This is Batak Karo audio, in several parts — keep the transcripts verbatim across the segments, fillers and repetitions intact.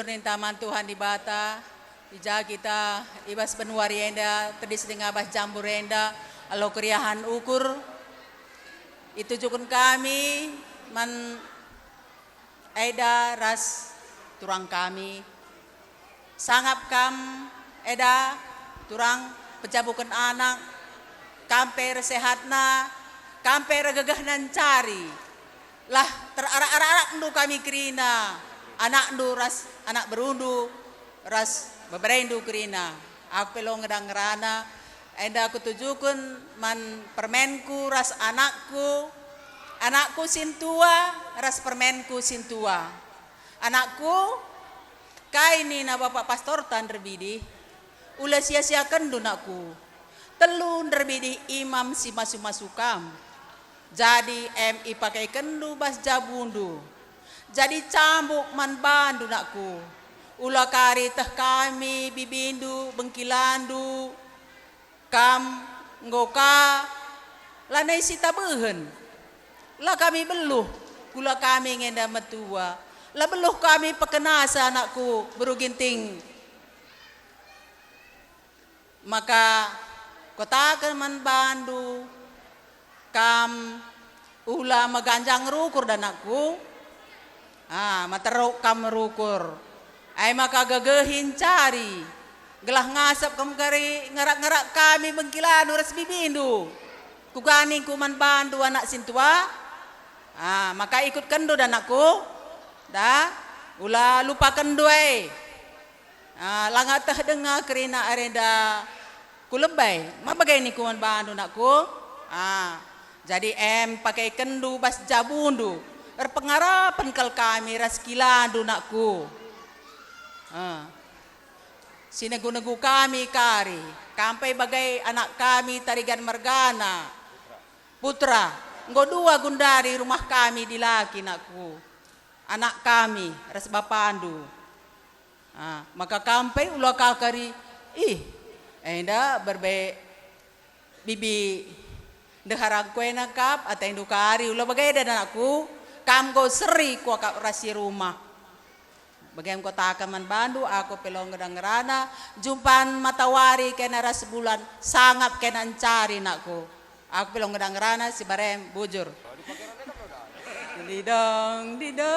Ninta man Tuhan Dibata, i ja kita i bas banua enda tedis denga bas jabun enda, alu keriahen ukur, itujuken kami man eda ras turang kami. Sangap kam eda turang pejabuken anak, kam pe ersehatna, kam pe ergegehna ncari. Lah terarak-arakndu kami kerina, anakndu ras anak berundu ras beberendu kerina. Aku pe lau ngedang ngerana, enda kutujuken man permenku ras anakku, anakku sintua ras permenku sintua. Anakku, kai nina Bapak Pastorta nderbidih? Ula sia-siakenndu nakku. Telu nderbidih imam si masu-masu kam. Jadi em ipakeikenndu bas jabundu. Jadi cambuk man bandu nakku. Ula kari teh kami bibindu, bengkilandu. Kam enggo ka lanai sitabehen. La kami beluh, kula kami ngenda metua. La beluh kami pekenasa anakku beru Ginting. Maka kutaken man bandu, kam ula meganjang rukur, danakku. Ah, meteruk kam rukur. Ai maka gegehi ncari, gelah ngasap kam kari ngarak-ngarak kami bengkilandu ras bibindu. Kuga ningku man bandu anak sintua? Ah, maka ikutkenndu, danakku. Da, ula lupakenndu ai. Ah, langa teh denga kerina arenda ku lebe, ma bage ningku man bandu, nakku? Ah, jadi em pakeikenndu bas jabundu, erpengarapen kal kami ras kilandu, nakku. Ah, sinegu-negu kami kari, kam pe bage anak kami Tarigan mergana. Putra, enggo dua gundari rumah kami dilaki, nakku. Anak kami ras bapandu. Ah, maka kam pe ula kal kari, ih, enda berbe bibi ndeharangku ena kap, atendu kari, ula bagenda, anakku, kam enggo seri kuakap ras si rumah. Bage enggo kutaken man bandu, aku pe lau ngedang ngerana, jumpan matawari kena ras bulan, sangap kena ncari, nakku. Aku pe lau ngedang ngerana si barem bujur. Didong, didong,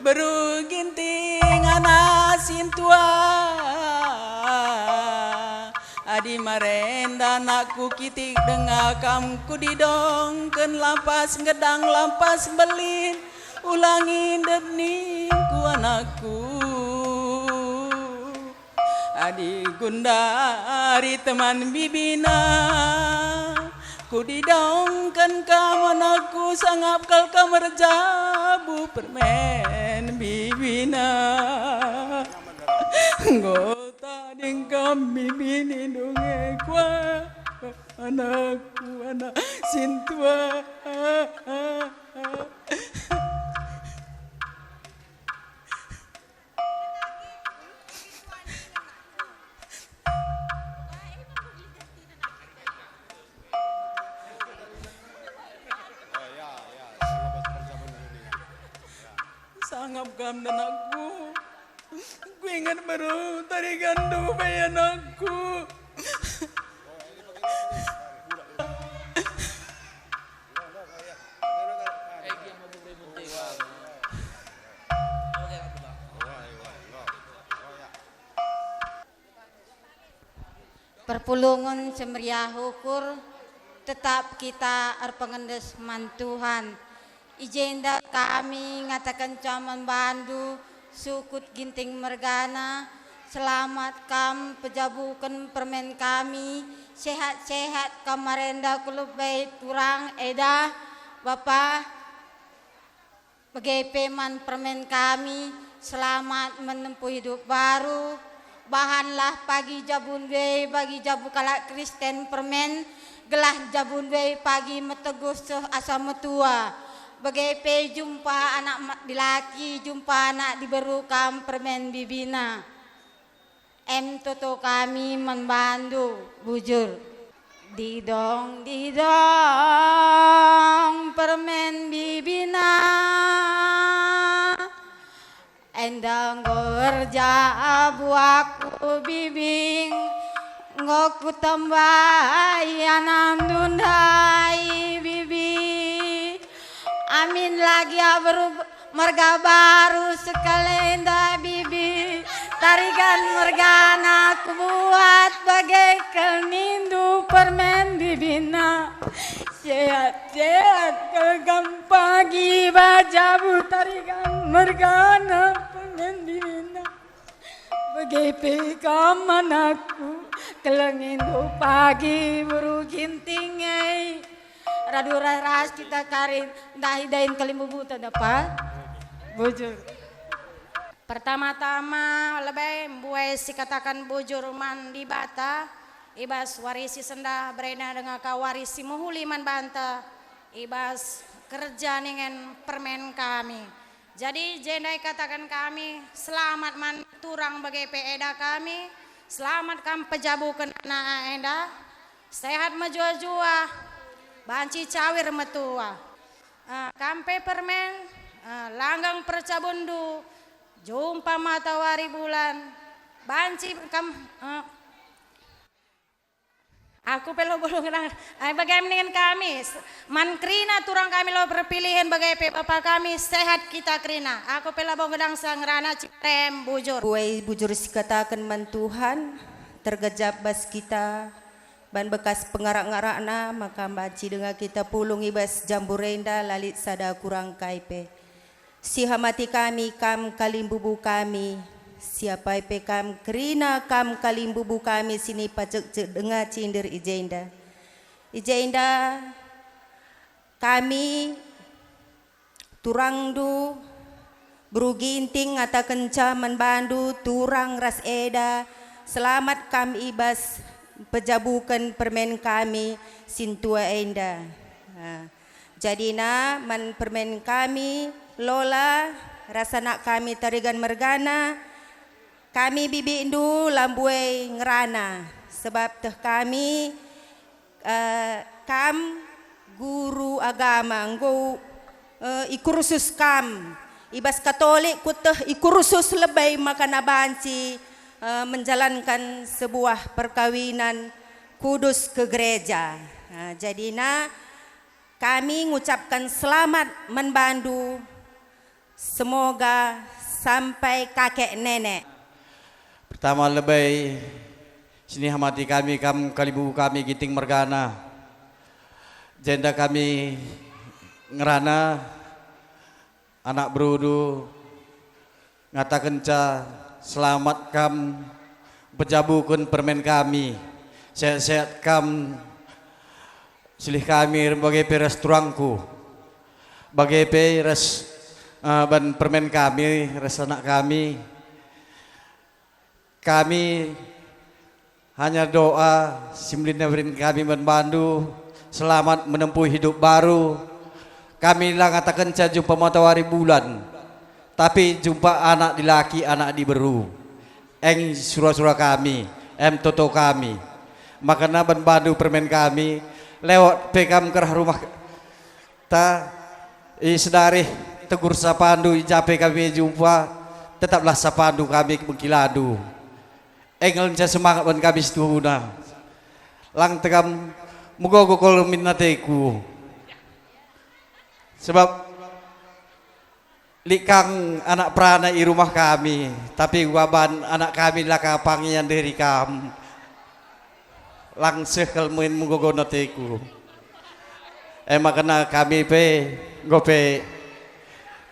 beru Ginting anak sintua. Adi marenda anakku kitik denga kam kudidongken lampas ngedang lampas mbelin, ulangi ndet ningku anakku. Adi gundari teman bibina, kudidongken kam anakku, sangap kal kam erjabu permen bibina. Enggo tading kam bibini dunge kua anakku, anak sintua. Sangap kam, anakku. Kuinget beru Tarigan ndube, anakku. Perpulungen si meriah ukur, tetap kita erpengendes man Tuhan. I jenda kami ngatakenca man bandu, sukut Ginting mergana, selamat kam pejabuken permen kami, sehat-sehat kam marenda ku lebe turang eda, Bapa. Bage pe man permen kami, selamat menempuh hidup baru. Bahanlah pagi jabundu e bagi jabu kalak Kristen permen, gelah jabundu e pagi meteguh seh asa metua. Bage pe jumpa anak ma-, dilaki, jumpa anak diberu kam permen bibina. Em toto kami man bandu, bujur. Didong, didong, permen bibina. Enda enggo erjabu aku, Bibi, enggo kutembai anakndu ndai, Bibi. Amin lagi aberu merga baru sekalenda, Bibi. Tarigan mergana kubuat bage kal nindu permen, Bibina. Sehat-sehat kal kam pagi bajabu, tarigan mergana permen, Bibina. Bage pe kam anakku, kelengindu pagi beru Ginting e. Radu ras kita karin ndahi dahin kalimbubuta dapa. Bujur. Pertama-tama lebe mbuai sikataken bujur man Dibata, i bas wari si sendah berena denga ka wari si mehuli man banta, i bas kerja ningen permen kami. Jadi, jenda ikataken kami, selamat man turang bage pe eda kami, selamat kam pejabuken anak enda, sehat mejuah-juah, banci cawir metua. Eh, kam pe permen, eh, langgang percabunndu, jumpa matawari bulan, banci kam, eh, Aku pe labo ngedang, ai bage mendingan kami, s-, man kerina turang kami labo perpilihen bage pe bapa kami sehat kita kerina. Aku pe labo ngedang sa ngerana Cibarem bujur. Buai bujur sikataken man Tuhan, tergejap bas kita, ban bekas pengarak-ngarakna, maka banci denga kita pulung i bas jambur enda la lit sada kurang kai pe. Sihamati kami kam kalimbubu kami, siapai pe kam kerina kam kalimbubu kami si nipacekcek denga cinder i jenda. I jenda kami turangndu, beru Ginting ngatakenca man bandu turang ras eda, selamat kam i bas pejabuken permen kami sintua enda. Ah. Jadina man permen kami, Lola, ras anak kami Tarigan mergana, kami bibindu la mbuai ngerana, sebab teh kami, eh, kam guru agama, enggo, eh, ikursus kam. I bas Katolik kueteh ikursus lebe maka banci, eh, menjalankan sebuah perkawinan kudus ke gereja. Nah, jadina kami ngucapken selamat man bandu, semoga sampai kakek nenek. Pertama lebe, sinihamati kami kam kalimbubu kami Ginting mergana. Jenda kami ngerana anak berundu, ngatakenca, "Selamat kam pejabuken permen kami, sehat-sehat kam silih kami bage pe ras turangku, bage pe ras, eh, ban permen kami ras anak kami." Kami hanya doa si mehuli nari kami man bandu, selamat menempuh hidup baru. Kami la ngatakenca jumpa matawari bulan, tapi jumpa anak dilaki, anak diberu. Eng sura-sura kami, em toto kami. Makana ban bandu permen kami, lewat pe kam kerah rumah ta, i sedarih tegur sapandu, i ja pe kami jumpa, tetaplah sapandu kami mengkilandu. Engel nca semangat ban kami situhuna. Lang tegam megogo kol min ateku. Sebab lit kang anak perana i rumah kami, tapi ubaban anak kami la ka pangian deri kam. Lang seh kal min megogo ateku. E makana kami pe, enggo pe,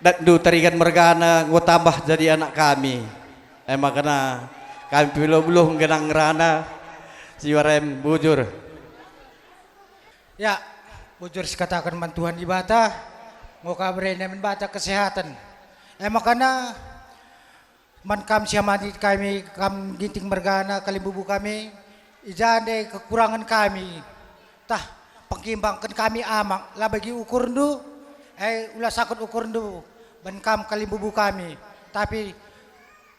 datndu Tarigan mergana enggo tambah jadi anak kami. E makana kami pe beluh-beluh nggenang ngerana si warem bujur. Ya, bujur sikataken man Tuhan Dibata, enggo ka berena man banta kesehatan. E makana man kam sihamati kami, kam Ginting mergana, kalimbubu kami, i ja nde kekurangen kami, tah pengkimbangken kami amak, la bagi ukurndu, e ula sangkut ukurndu, ban kam kalimbubu kami, tapi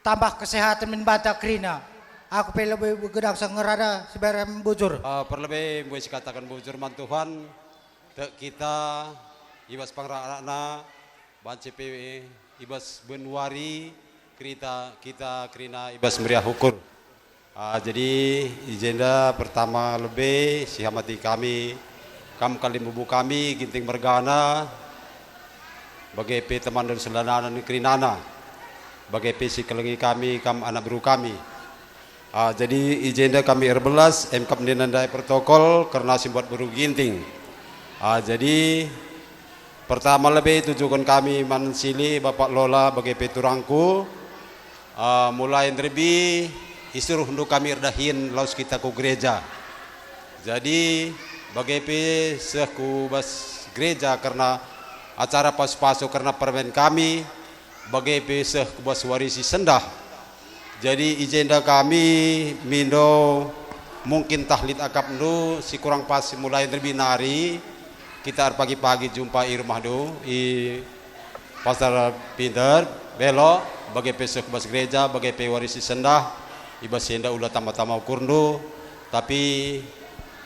tambah kesehatan min banta kerina. Aku pe lebe gedang sengerada si berem bujur. Eh, perlebe mbuai sikataken bujur man Tuhan, tek kita i bas pangrakna, banci pe i bas ben wari, Kerita kita kerina i bas meriah ukur. Ah, jadi i jenda pertama lebe sihamati kami, kam kalimbubu kami Ginting mergana, bage pe teman dan selenana kerinana, bage pe si kelengi kami, kam anak beru kami. Ah, jadi i jenda kami erbelas, emkap ndai protokol kerna si mbuat beru Ginting. Ah, jadi pertama lebe tujuken kami man sili Bapak Lola bage pe turangku, ah, mulai nderbi isuruhndu kami erdahin lawes kita ku gereja. Jadi bage pe seh ku bas gereja kerna acara pasu-pasu kerna permen kami, bage pe seh ku bas wari si sendah. Jadi i jenda kami mindo mungkin tah lit akapndu si kurang pas si mulai nderbi nari, kita erpagi-pagi jumpa i rumahndu, i Pasar Pinter, Belok, bage pe seh ku bas gereja, bage pe wari si sendah, i bas enda ula tama-tama ukurndu, tapi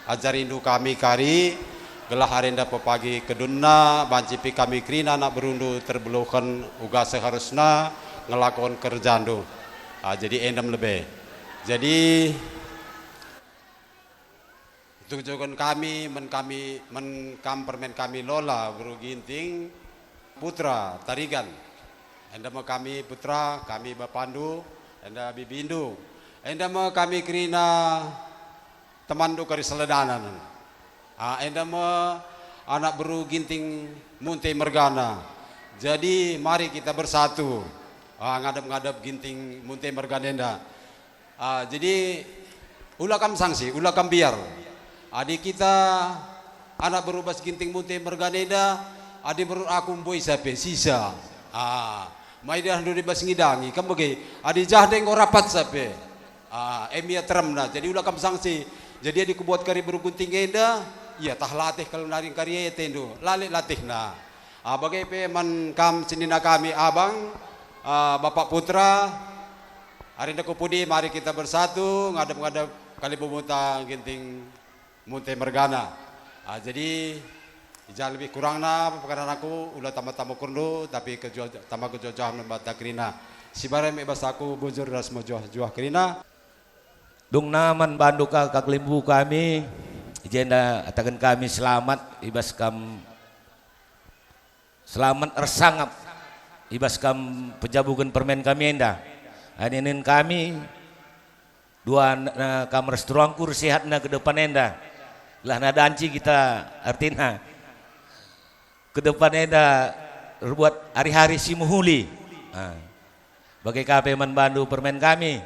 ajarindu kami kari, gelah arenda pepagi kedunna, banci pe kami kerina anak berundu terbeluhen uga seharusna ngelakoken kerjandu. Ah, jadi endam lebe. Jadi, itujuken kami, men kami, men kam permen kami Lola, beru Ginting, Putra, Tarigan. Enda me kami Putra, kami bapandu, enda bibindu. Enda me kami kerina temanndu kari seledanan. Ah, enda me anak beru Ginting Munte mergana. Jadi mari kita bersatu, ah, ngadep-ngadep Ginting Munte mergana enda. Ah, jadi ula kam sangsi, ula kam biar. Adi kita anak beru bas Ginting Munte mergana enda, adi menurut aku mbue sape sisa. Ah, mai dah ndu bas ngidangi, kam bage. Adi jah de enggo rapat sape. Ah, em ia teremna. Jadi ula kam sangsi. Jadi adi kubuat kari beru Ginting enda, ia tah latih kal nari kari atendu. Lale latihna. Ah, bage pe man kam senina kami abang, ah, Bapak Putra, arenda ku pudi mari kita bersatu ngadep-ngadep kalimbubuta Ginting Munte mergana. Ah, jadi, i ja lebih kurangna pengaranan aku, ula tama-tama ukurndu, tapi kejuah-, tama kejuah-juahen man banta kerina. Si bage me bas aku bujur ras mejuah-juah kerina. Dungna man bandu ka, kalimbubu kami, i jenda ataken kami selamat i bas kam selamat ersangap i bas kam pejabuken permen kami enda. Aninen kami, dua, eh, kam ras turangku ersehatna ke depan enda. Lah nadanci kita, artina ke depan enda erbuat hari-hari si mehuli. Ah. Bage ka pe man bandu permen kami.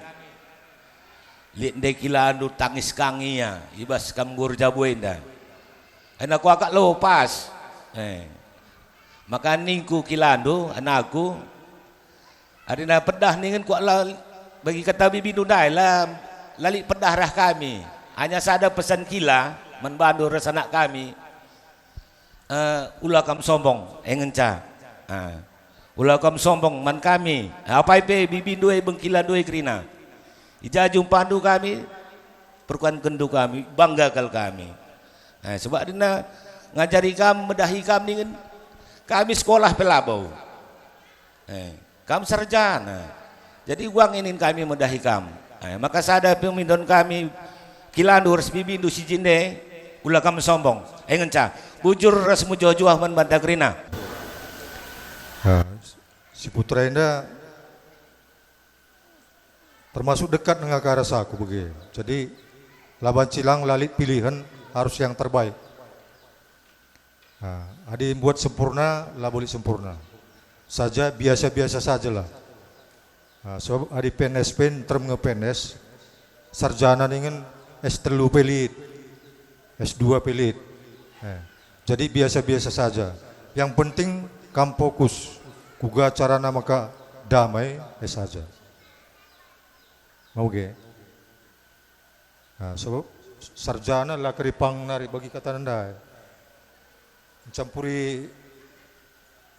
Lit ndai kilandu tangis kang ia, i bas kam nggo erjabu enda. Ena kuakap lopas. Eh. Maka ningku kilandu, anakku, arina pedah ningen kuakap la, bagi kata bibindu ndai la, la lit pedah rah kami. Hanya sada pesan kila man bandu ras anak kami. Eh, ula kam sombong, e ngenca. Ah, ula kam sombong man kami. Apai pe bibindu e bengkila ndai kerina. I ja jumpandu kami, perkuankenndu kami, bangga kal kami. Eh, sebab dina ngajari kam, medahi kam ningen kami sekolah pe labo. Eh, kam sarjana. Jadi uga inin kami medahi kam. Eh, maka sada pemindon kami kilandu ras bibindu si jine, ula kam sombong. Eh, ngenca, bujur ras mejuah-juah man banta kerina. Nah, si Putra enda termasuk dekat dengan ka ras aku bage. Jadi, la banci lang la lit pilihen, harus yang terbaik. Ah, adi mbuat sempurna, la lit sempurna. Saja biasa-biasa sajalah. Ah, sebab adi P N S pe nterem nge P N S, sarjana ningen S telu pe lit, S dua pe lit. Eh, jadi biasa-biasa saja. Yang penting kam fokus, kuga carana maka damai, eh, saja. Mau ge? Nah, sebab sarjana la keripang nari bagi kata ndai. Mencampuri,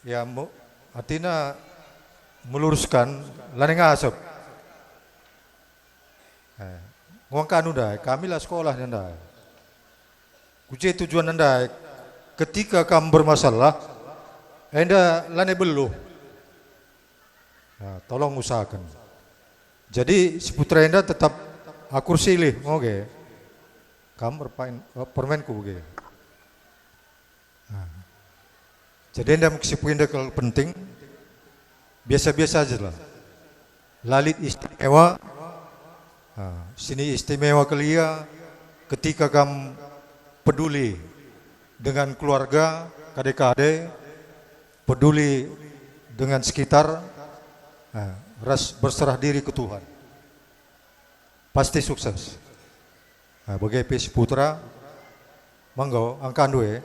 ya, mu-, artina meluruskan, la ngasep. Eh, nguangkanu ndai, kami la sekolah ndai. Kuje tujuan ndai, ketika kam bermasalah, enda la beluh. Ya, tolong usahaken. Jadi, si putra enda tetap akur silih, oke. Kam erpain, eh, permainku bage. Nah. Jadi enda mekesipui enda kal penting, biasa-biasa aja lah. La lit istimewa, nah, sini istimewa kal ia ketika kam peduli dengan keluarga, kade-kade, peduli dengan sekitar, nah, ras berserah diri ke Tuhan. Pasti sukses. Nah, bage pe si putra, manggo angkandu e.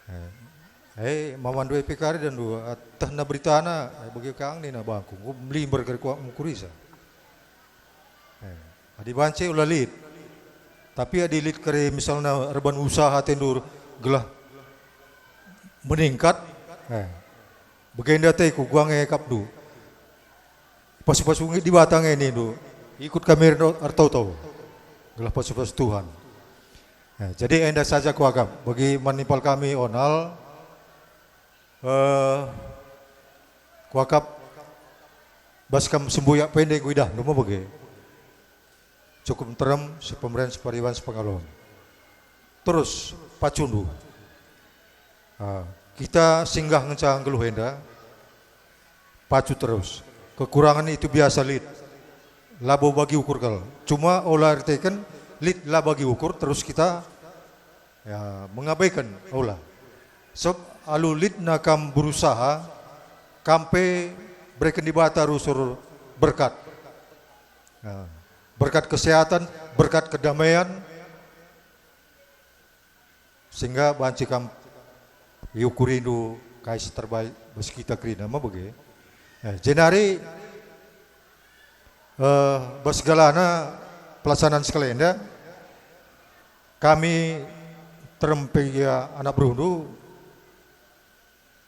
Eh, eh, mamandu e pe kari dan du, ah, tehna beritana, eh, bage kang nina bangku, enggo melimber kari kuak mukurisa. Eh, adi banci ula lit. Tapi adi lit kari misalna erban usaha atendu gelah meningkat, eh, bagenda ateku, guang e akapndu. Pasu-pasu nge Dibata nge nindu, ikut kami ernot ertoto, gelah pasu-pasu Tuhan. Ya, jadi enda saja kuakap, bagi man nimpal kami Onal, eh, kuakap bas kam sembuyak pe enda kuidah, ndu me bage. Cukup nterem, sepemeren, separiwan, sepengalohen. Terus, pacundu. Ah, kita singgah ngenca nggeluh enda, pacu terus. Kekurangan itu biasa lit. Labo bagi ukur kal. Cuma ola erteken lit la bagi ukur, terus kita, ya, mengabaikan ola. Sebab alu litna kam berusaha, kam pe bereken Dibata rusur berkat. Ya, berkat kesehatan, berkat kedamaian, sehingga banci kam iukurindu kai si terbaik bas kita kerina, me bage. Eh, jenari, eh, bas segalana pelaksanaan sekalenda, kami terem pe gia anak beruhndu,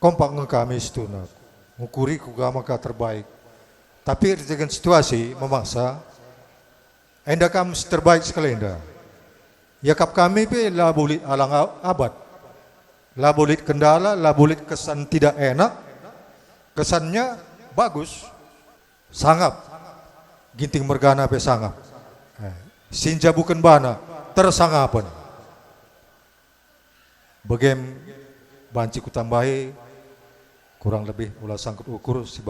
kompak nge kami situhuna, ngukuri kuga maka terbaik. Tapi erkiteken situasi memaksa, enda kam si terbaik sekalenda. Iakap kami pe labo lit alang a-, abat, labo lit kendala, labo lit kesan tidak enak, kesannya bagus, sangap, Ginting mergana pe sangap. Eh, si njabuken bana tersangapen. Bage banci kutambahi, kurang lebih ola sangkut ukur si